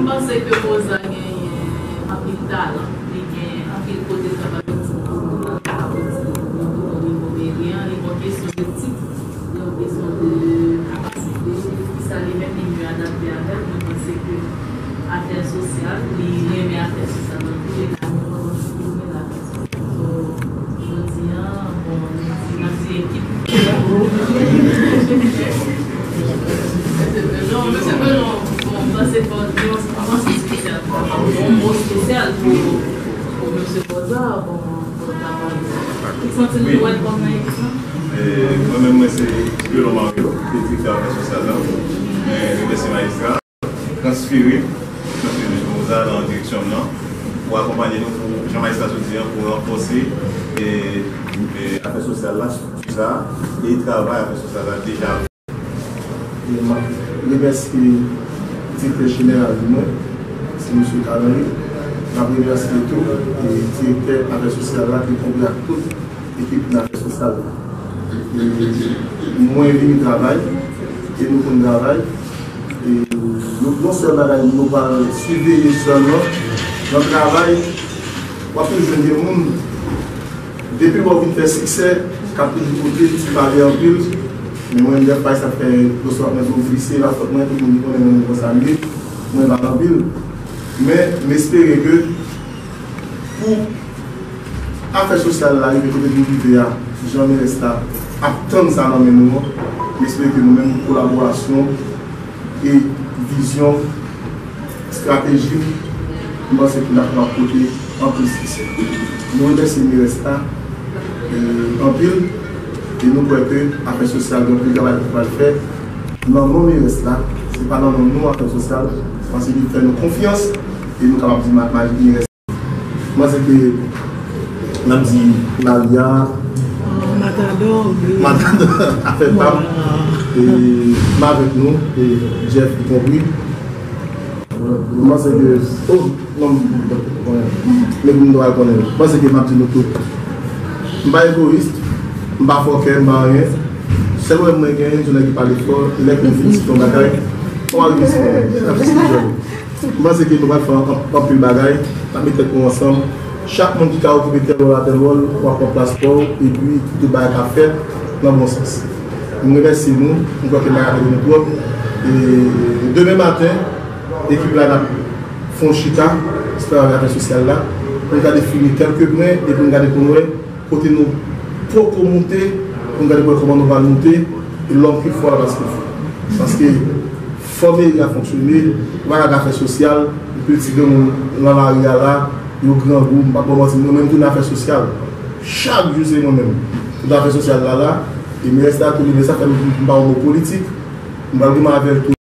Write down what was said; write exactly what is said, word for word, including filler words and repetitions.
Mwen panse ke Moza genyen anpil talan, li gen anpil kote l kapab ede pou nou nan kapab ede nou tou o nivo meri an, li pa yon kesyon de tit, li yon kesyon de kapasite, kisa li menm li mye adapte avè l. Mwen panse ke afè sosyal, li renmen afè sosyal anpil, e la nou panse ke li renmen afè sosyal. So, jodi a, bon, nou di, n ap di ekip. Mesye Pelon, mesye Pelon, bon, m panse fò, m panse espesyal, yon mo espesyal pou, pou mesye Bozar, bon, pou l kapab, ou santi l wi. Wèlkòm nan ekip lan? E, mwen menm, mwen se Pelon Mario, ki direktè afè sosyal la. Mwen remèsye majistra transfere, transfere mesye Bozar nan direksyon m nan, pou akonpanye nou, pou jan majistra sot di an, pou ranfòse e, e afè sosyal la, estrikti sa, e travay afè sosyal la deja. E m ap remèsye direktè jeneral nou, se mesye Carl Henry. M ap remèsye tou e direktè afè sosyal la ki konprann ak tout ekip nan afè sosyal la. E mwen vini travay, e nou konn travay. E nou, yon sèl bagay nou pral siveye sèlman, nan travay, w ap toujou jwenn de moun, depi w vin fè siksè, k ap toujou pote ti pale anpil. Men mwen, dèfwa, sa fè, oswa mwen, yon glisye, la fòt mwen, tout moun ki konnen mwen, mwen konsa m ye, mwen pale anpil. Men, m espere ke pou afè sosyal la rive kote pou l rive a, jan M R S la ap tann sa nan men nou an, m espere ke nou menm, kolaborasyon e vizyon, estrateji, m panse ke n ap kapab pote anpil siksè. Nou remèsye M R S la, e, anpil, e nou kwè ke afè sosyal gen anpil travay pou pral fè nan non M R S la, se pa nan non nou afè sosyal, paske li fè nou konfyans, e nou kapab di ma-, ma-, M R S. M panse ke n ap di Maria, Matadò, wi. Matadò, afè pa m. E, m avèk nou, e Jeff, y compris. M panse ke, oh, non, men moun dwa konnen. M panse ke m ap di nou tout. M pa egoyis, m pa fòkè, m pa anyen. Sèl pwoblèm mwen genyen, se nèg ki pale fò, lè konfli, se yon bagay. Ou pa rive sou mwen. N ap sou jòl. M panse ke nou pral fè an-, anpil bagay, n ap met tèt nou ansanm. Chak moun ki ka okipe tèl wòl a tèl wòl, w ap pran plas pa w, epi tout bagay ka fèt nan bon sans. M remèsye nou, m kwè ke bagay la nou twòp. E demen maten, ekip la n ap fè yon chita, sou travay afè sosyal la, pou n ka defini kèlke pwen, epi pou n gade pou n wè kote nou poko moute, pou n gade pou wè kòman nou pral moute, e lòm ki fò la, paske fò. Paske fò meri a fonksyone, ou pa ka fè sosyal, epi ti granmoun nan lari a la, yo grangou, m p ap ba w manti, mwen menm tou nan afè sosyal. Chak jou se mwen menm. Tout afè sosyal la la, e M R S la tou li menm, sa fè m, m pa yon politik, m pral goumen avè l tou.